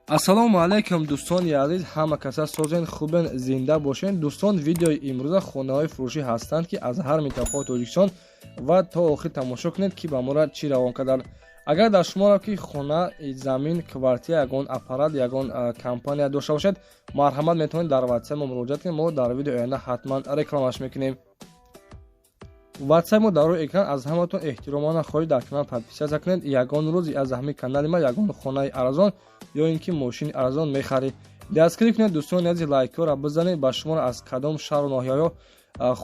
Ассалому алайкум, дӯстони азиз, ҳама каса созен, хубен, зинда бошен. Дӯстон, видеои имрӯза хонаҳои фурӯшӣ ҳастанд, ки аз ҳар минтақаи Тоҷикистон, ва то охир тамошо кунед, ки ба мора чӣ равон карданд. Агар дар шуморо ки хона, замин, квартира, ягон аппарат, ягон компания дошта бошед, марҳамат, метавонед дар ватсап мо муроҷиат кунед. Мо дар видеои оянда ҳатман рекламаш мекунем. Ватсап мо дар рӯи экран. Аз ҳаматон эҳтиромона хоҳиш, дар канал подписаться кунед. Ягон рӯз аз ҳамин канали ма ягон хонаи арзон ё ин ки мошини арзон мехаред. Дастгирӣ кунед, дӯстони азиз, лайкҳоро бизанед. Ба шуморо аз кадом шаҳру ноҳияҳо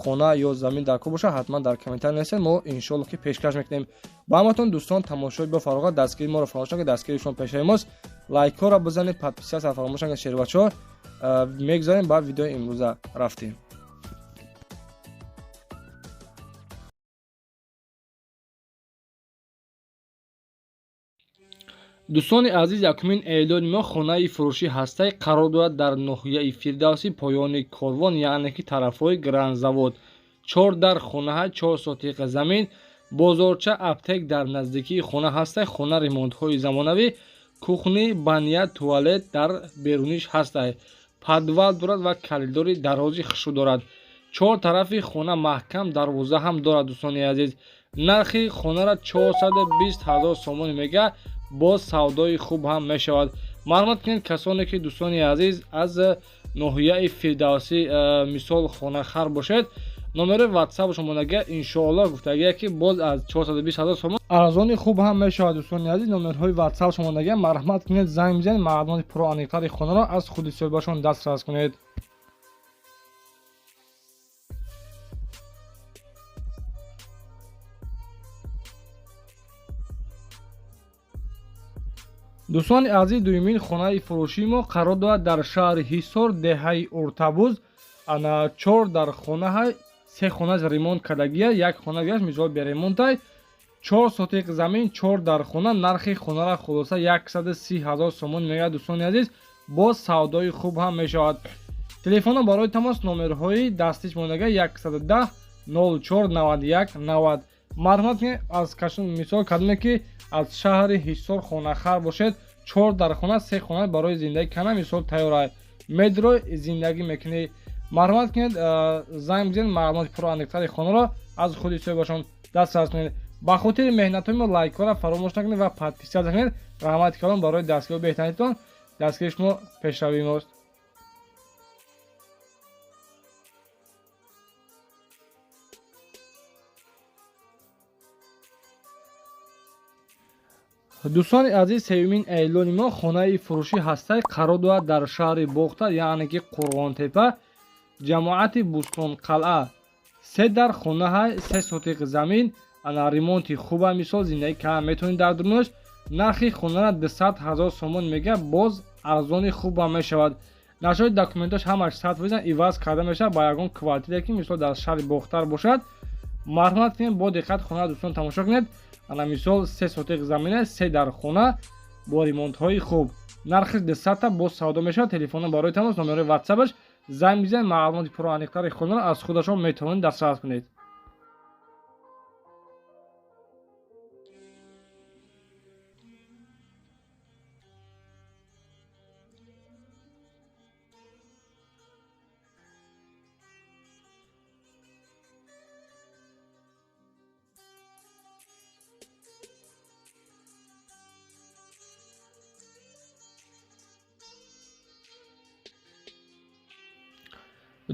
хона ё замин дар кор бошад, ҳатман дар комментарий нависед, мо иншоалло ки пешкаш мекунем ба ҳаматон. Дӯстон, тамошои бо фароғат, дастгирии моро фаромӯш накунед, дастгирии шумо пешаи мост. Лайкҳоро бизанед, подписаться фаромӯш накунед. Шербачаҳо, мегузарем ба видеои имрӯза, рафтем. Дӯстони азиз, якумин эълони мо хонаи фурӯшӣ ҳастай, қарор дорад дар ноҳияи Фирдавсӣ, поёни Корвон, яъне ки тарафҳои Гранзавод. Чор дар хонаҳа, 4 сотиқа замин, бозорча, аптек дар наздикии хона ҳастай. Хона ремонтҳои замонавӣ, кухни, баня, туалет дар беруниш ҳастай, подвал дорад ва калидори дарози хушрӯ дорад. Чор тарафи хона маҳкам, дарвоза ҳам дорад. Дӯстони азиз, нархи хонаро 420 000 сомонӣ мега, боз савдои хуб ҳам мешавад. Маълумот кунед, касоне ки, дӯстони азиз, аз ноҳияи Фирдавсӣ, мисол, хонахар бошед, номери ватсапшон монага. Иншоалло, гуфтагия, ки боз аз 420 ҳазор сомон арзони хуб ҳам мешавад. Дӯстони азиз, номерҳои ватсапшон монага, марҳамат кунед, занг бизанед, маълумоти пурру аниқтари хонаро аз худи соҳибашон дастрас кунед. Дӯстони азиз, дуюмин хонаи фурӯшии мо қарор дорад дар шаҳри Ҳисор, деҳаи Уртабуз. Ана, чор дар хонаҳа, се хонаш ремонт кардагия, як хонагиаш, мисол, беремонтай. 4 сотиқ замин, чор дар хона. Нархи хонара хулоса 130 000 сомон мегӯяд. Дӯстони азиз, боз савдои хуб ҳам мешавад. Телефонро барои тамос номерҳои дастиш монага: 110 04 91 90. Марҳамат, аз мисол, кадоме ки аз шаҳри Ҳисор хонахар бошед, чор дар хона, се хона барои зиндагӣ кана, мисол, тайёра, медро зиндагӣ мекунӣ, марҳамат кунед, занг бизанед, маълумоти пурру аниқтари хонаро аз худи соҳибашон дастрас кунед. Ба хотири меҳнатҳои мо лайкҳоро фаромӯш накунед ва подписаться кунед. Раҳмати калон барои дастгири беҳтаринтон, дастгири шумо пешравии мост. Дӯстони азиз, сеюмин эълони мо хонаи фурӯшӣ ҳастай, қарор дорад дар шаҳри Бохтар, яъне ки Қурғонтепа, ҷамоати Бӯстонқалъа. Се дар хонаҳа, 3 сотиқ замин, ана, ремонти хуба, мисол, зиндагӣ кардан метавонед дар дурнаш. Нархи хонара 200 000 сомон мега, боз арзони хуба мешавад. Нашои документош ҳамаш 100% иваз карда мешавад ба ягон квартире ки, мисол, дар шаҳри Бохтар бошад. Марҳамат кунед, бо диққат хона, дӯстон, тамошо кунед. Ана, мисол, 3 сотиқ замина, се дар хона бо ремонтҳои хуб, нархи дусадта, боз савдо мешавад. Телефоно барои тамос номерҳои ватсапаш, занг бизанед, маълумоти пурру аниқтари хонаро аз худашон метавонед дастрас кунед.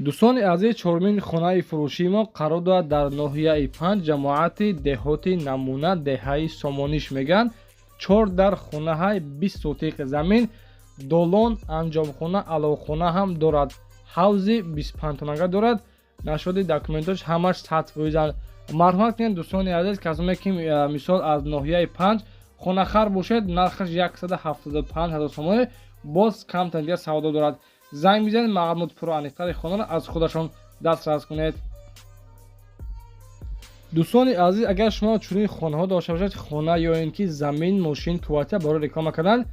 Дӯстони азиз, чорумин хонаи фурӯшии мо қарор дорад дар ноҳияи Панҷ, ҷамоати деҳоти Намуна, деҳаи Сомониш мегӯянд. Чор дар хонаҳай, 20 сотиқ замин, долон, анҷомхона, аловхона ҳам дорад, ҳавзи бистпанҷтонага дорад. Нашоди документош ҳамаш 100%-анд. Марҳамат кунед, дӯстони азиз, касоне ки, мисол, аз ноҳияи Панҷ хонахар бошед, нархаш 175 000 сомонӣ, боз камтар дигар савдо дорад. Занг бизанед, маълумоти пурру аниқтари хонаро аз худашон дастрас кунед. Дӯстони азиз, агар шумо чунин хонаҳо дошта бошед, хона ё ин ки замин, мошин, квартира барои реклама кардан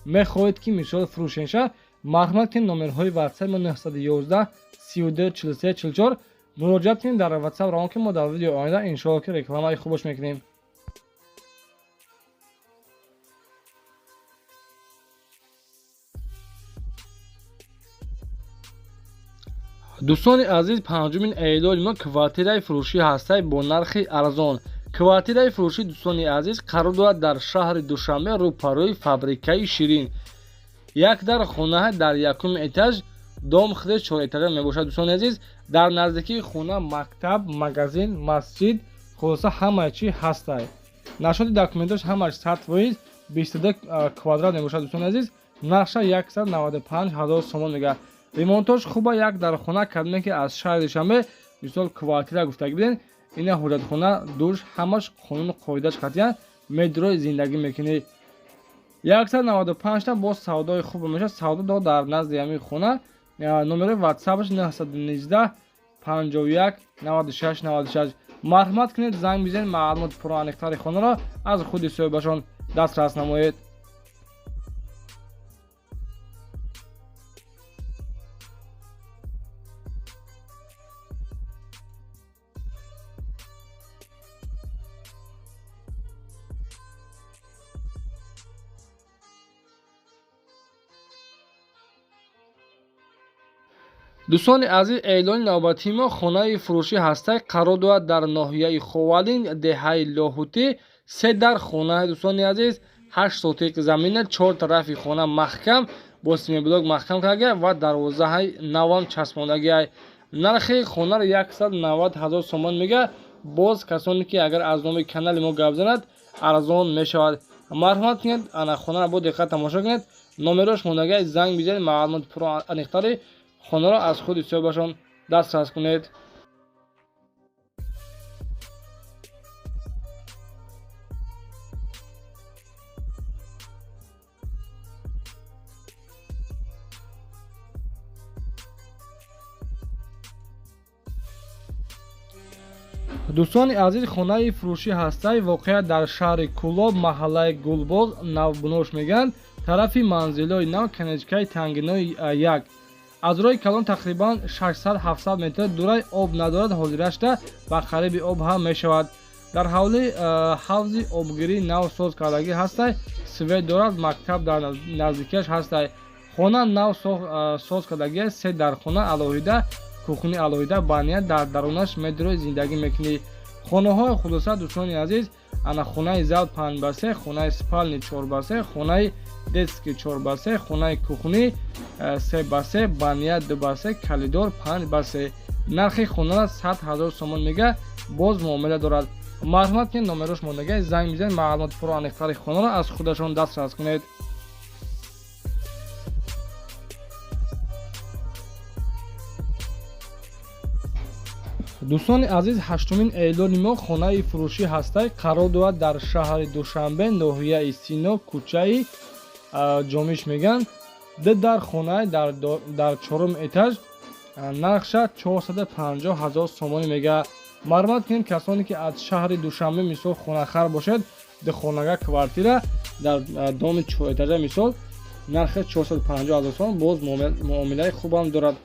мехоҳед, ки, мисол, фурӯшенша, марҳамат кунед, номерҳои ватсап мо 911 32 43 44, муроҷиат кунед, дар ватсап равон ки мо дар видеои оянда иншоалло ки рекламаи хубаш мекунем. Дӯстони азиз, панҷумин эълони мо квартираи фурӯшӣ ҳастай бо нархи арзон. Квартираи фурӯшӣ, дӯстони азиз, қарор дорад дар шаҳри Душанбе, рӯпарӯи фабрикаи Ширин. Як дар хонаҳа дар якум этаж, дом худаш чорэтажа мебошад. Дӯстони азиз, дар наздикии хона мактаб, магазин, масҷид, хулоса ҳамаи чӣ ҳастай. Нашоти документош ҳамаш 100%, 22 квадрат мебошад. Дӯстони азиз, нархша 195 000 сомон мега. Ремонтош хуба, як дар хона кардем, ки аз шаҳри Душанбе мисол квартира гуфтагӣ биден, ина ҳуҷҷатхона, душ, ҳамаш қонуну қоидаш қатъиян медрои зиндагӣ мекунӣ. 195 та боз савдои хуб мешавад. Савдо до дар назди ҳамин хона. Номерои ватсапаш 919 51 96 96. Марҳамат кунед, занг бизанед, маълумоти пурра-аниқтари хонаро аз худи соҳибашон дастрас намоед. Дӯстони азиз, эълони навбатии мо хонаи фурӯшӣ ҳастай, қарор дорад дар ноҳияи Ховалин, деҳаи Лоҳутӣ. Се дар хона, дӯстони азиз, 8 сотиқ замина, 4 тарафи хона маҳкам бо семиблок маҳкам карда ва дарвозаҳои навам часпондагиай. Нархи хонаро 190 000 сомон мега. Боз касоне ки агар аз номи канали мо гап занад, арзон мешавад. Марҳамат кунед, ана хонаро бо диққат тамошо кунед. Номерош мондагиай, занг бизанед, маълумоти пурра-аниқтари хонаро аз худи соҳибашон дастрас кунед. Дӯстони азиз, хонаи фурӯшӣ ҳастай, воқеа дар шаҳри Кӯлоб, маҳаллаи Гулбоғ, Навбунош мегӯянд, тарафи манзилҳои нав, канечкаи Тангинои 1. Аз роҳи калон тақрибан 600-700 метр дурай, об надорад, ҳозирашта ба қариби об ҳам мешавад. Дар ҳавли ҳавзи обгирӣ нав соз кардагӣ ҳастай, свет дорад, мактаб дар наздикиаш ҳастай. Хона нав соз кардагӣ, се дар хона алоҳида, кухни алоҳида, баня дар дарунаш медрои зиндагӣ мекунӣ. Хонаҳои хулоса, дӯстони азиз, ана хонаи зал 5 ба 3, хонаи спальни 4 ба 3, хонаи детский 4 ба 3, хонаи кухни 3 ба 3, баня 2 ба 3, коридор 5 ба 3. Нархи хонара 100 000 сомон мега, боз муомила дорад. Марҳамат кунед, номерош мондагӣ, занг бизанед, маълумоти пурра-аниқтари хонаро аз худашон дастрас кунед. Дӯстони азиз, ҳаштумин эълони мо хонаи фурӯшӣ ҳастай, қарор дорад дар шаҳри Душанбе, ноҳияи Сино, кӯчаи Ҷомиш мегӯянд. Ду дар хонаи дар чорум этаж, нархша 450 000 сомонӣ мега. Марҳамат кунед, касоне ки аз шаҳри Душанбе мисол хонахар бошед, духонага квартира дар доми чорэтажа, мисол нархи 450 000 сомон, боз муомилаи хубам дорад.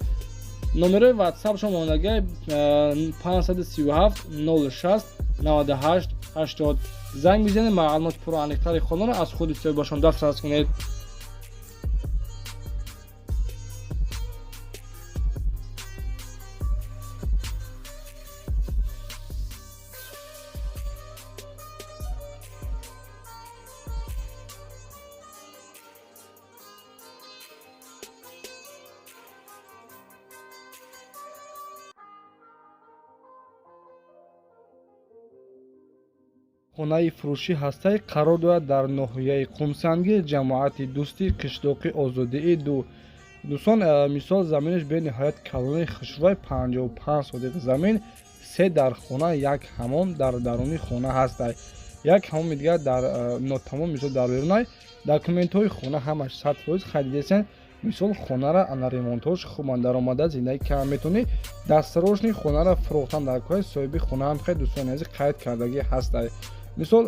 Номерои ватсапшон мондагиай 537 06 98 80. Занг бизанед, маълумоти пурра-аниқтари хонаро аз худи соҳибашон дастрас кунед. Хонаи фурӯшӣ ҳастай, қарор дорад дар ноҳияи Қумсангир, ҷамоати Дӯстӣ, қишлоқи Озодии 2. Дӯстон, мисол заминаш бениҳоят калони хушрӯй, 55 сотиқ замин, се дар хона, як ҳамом дар даруни хона ҳастай, як ҳамоми дигар дар нотамом, мисол дар берунай. Документҳои хона ҳамаш 100%. Харидесен, мисол хонара ана ремонтҳош хубан, даромада зиндагӣ кам метавонӣ. Дастарошни хонара фурӯхтан дар кори соҳиби хона ҳам хеле, дӯстони азиз, қайд кардагӣ ҳастай. Мисол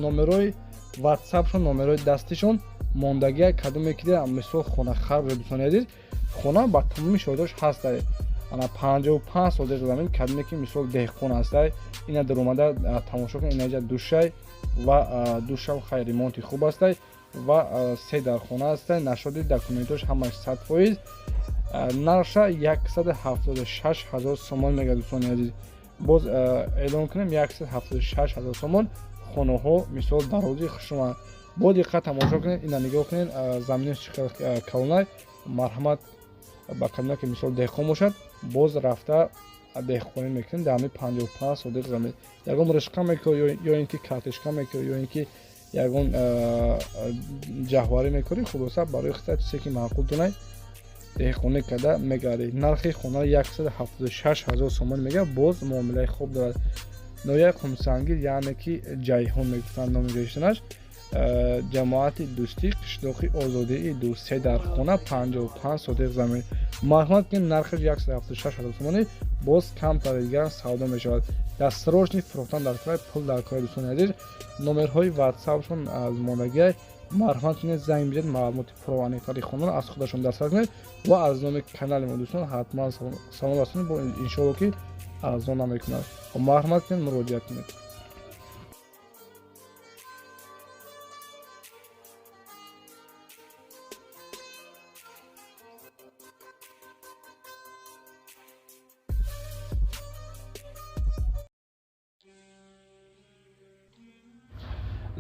номерои ватсапшон, номерои дастишон мондагия, кадоме ки мисол хонахар бошад. Дӯстони азиз, хона ба тамоми шоҳидош ҳастай. Ана 55 сотиқ замин, кадоме ки мисол деҳқон ҳастай, ина даромада тамошо кун. Инаҷа душай ва душам хай ремонти хуб ҳастай ва се дар хона ҳастай. Нашоди документош ҳамаш 100%. Нархша 176 ҳазор сомон мега, дӯстони азиз. Боз эълон кунем, 176 ҳазор сомон. Хонаҳо мисол дарози хушрӯанд, бо диққат тамошо кунед, ина нигоҳ кунед, заминаш чӣ қадр калонай. Марҳамат ба кадоме ки мисол деҳқон бошад, боз рафта деҳқонӣ мекунед дар ҳамин 55 сотиқ замин. Ягон ришқа мекорӣ ё ин ки картошка мекорӣ, ё ин ки ягон ҷаҳварӣ мекорӣ, хулоса, барои хита чизе ки маъқул дунай, деҳқонӣ карда мегардӣ. Нархи хона 176 ҳазор сомон мега, боз муомилаи хуб дорад. Ноҳияи Қумсангир, яъне ки Ҷайҳун мегуфтанд номи ҷойшинаш, ҷамоати Дӯстӣ, қишлоқи Озодии ду, се дар хона, 55 сотиқ замин. Марҳамат ки нархаш 176 ҳазор сомонӣ, боз камтар дигарам савдо мешавад. Дар срочный фурӯхтан дар кора, пул дар кора. Дӯстони азиз, номерҳои ватсапшон аз мондагиай, марҳамат кунед, занг бизанед, маълумоти пурру аниқтари хонаро аз худашон дастрас кунед ва аз номи канали мо, дӯстон, ҳатман салом расонед, бо иншоалло ки арзон намекунад. Марҳамат кунед, муроҷиат кунед.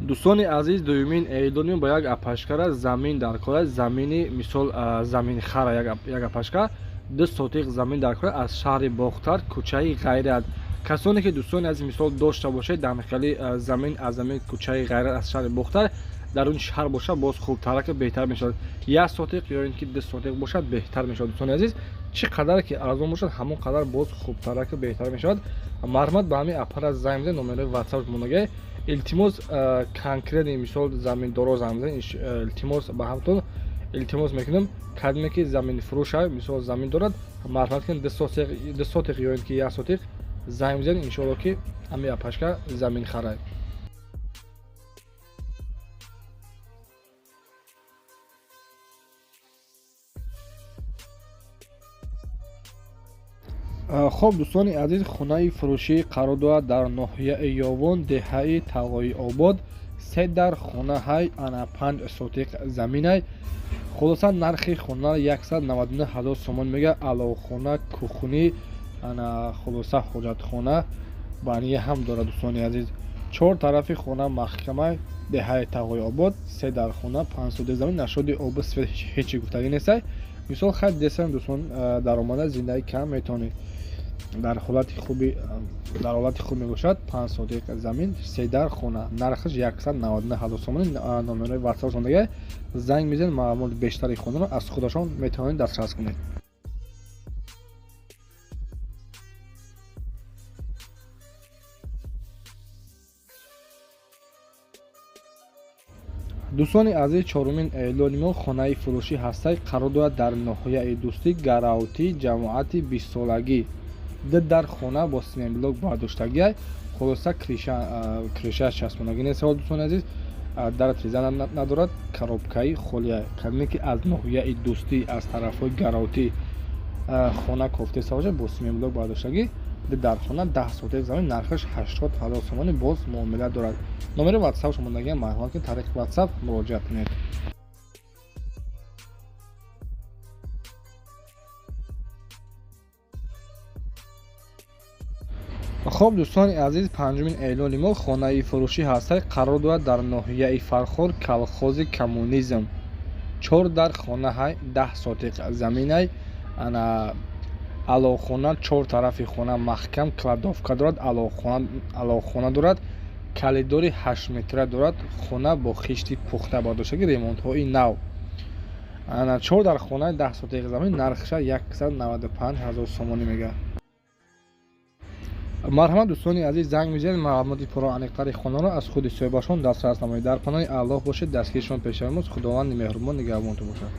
Дӯстони азиз, дуюмин эълоним ба як апашкара замин дар кора, замини мисол заминхара, як апашка 2 сотиқ замин дар кора аз шаҳри Бохтар, кӯчаи Ғайрат. Касоне ки, дӯстони азиз, мисол дошта бошед дамхели замин аз замин кӯчаи Ғайрат аз шаҳри Бохтар, дар он шаҳр бошад, боз хубтарака беҳтар мешавад. 1 сотиқ ё ин ки 2 сотиқ бошад, беҳтар мешавад. Дӯстони азиз, чӣ қадар ки арзон бошад, ҳамон қадар боз хубтарака беҳтар мешавад. Марҳамат, ба ҳамин аппарат занг бизанед, номерҳои ватсап мондагай. Илтимос, конкретный мисол заминдоро занг бизанед. Илтимос, ба ҳамтон илтимос мекунам, кадме ки заминфурӯша, мисол замин дорад, марҳамат кунед, 2 сотиқ ё ин ки 1 сотиқ занг бизанед. Иншоалло ки ҳамин апашка замин харад. Хоб, дӯстони азиз, хонаи фурӯшӣ қарор дорад дар ноҳияи Ёвон, деҳаи Талғоиобод. Се дар хонаҳай, ана 5 сотиқ заминай. Хулоса, нархи хона 199 ҳазор сомон мега. Аловхона, кухни, ана хулоса, ҳоҷатхона бания ҳам дорад. Дӯстони азиз, чор тарафи хона маҳкамай. Деҳаи Талғоиобод, се дар хона, 5 сотиқ замин. Нашоди обу свет ҳечи гуфтагӣ нестай. Мисол хайр десам, дӯстон, даромада зиндагӣ кам метавонед, дар ҳолати хуби, дар ҳолати хуб мебошад. 5 сотиқ замин, се дар хона, нархаш 199 ҳазор сомонӣ. Номерҳои ватсапшон дига, занг мезанед, маълумоти бештари хонаро аз худашон метавонед дастрас кунед. Дӯстони азиз, чорумин эълони мо хонаи фурӯшӣ ҳастай, қарор дорад дар ноҳияи Дӯстӣ, Гараутӣ, ҷамоати Бистсолагӣ. Ду дар хона бо симентблок бардоштагиай. Хулоса, крыша часпонагӣ нест. Дӯстони азиз, дар треза надорад, коробкаи холия. Кадме ки аз ноҳияи Дӯстӣ, аз тарафҳои Гараутӣ хона кофтеста бошад, бо симентблок бардоштагӣ, ду дар хона, 10 сотиқ замин, нархаш 80 ҳазор сомонӣ, боз муомила дорад. Номери ватсап шумондагиам, марҳамат ки тариқи ватсап муроҷиат кунед. Хоб, дӯстони азиз, панҷумин эълони мо хонаи фурӯшӣ ҳастай, қарор дорад дар ноҳияи Фархор, калхози Коммунизм. Чор дар хонаҳай, 10 сотиқ заминай. Ана аловхона, чор тарафи хона маҳкам, кладовка дорад, аловхона дорад, калидори 8 метра дорад. Хона бо хишти пухта бардоштагӣ, ремонтҳои нав. Ана чор дар хона, 10 сотиқ замин, нархша 195 ҳазор сомонӣ мега. Марҳамат, дӯстони азиз, занг мезанед, маълумоти пурру аниқтари хонаро аз худи соҳибашон дастрас намоед. Дар паноҳи Аллоҳ бошед, дастгиришон пешавимоз. Худованди меҳрубон нигаҳбонтон бошад.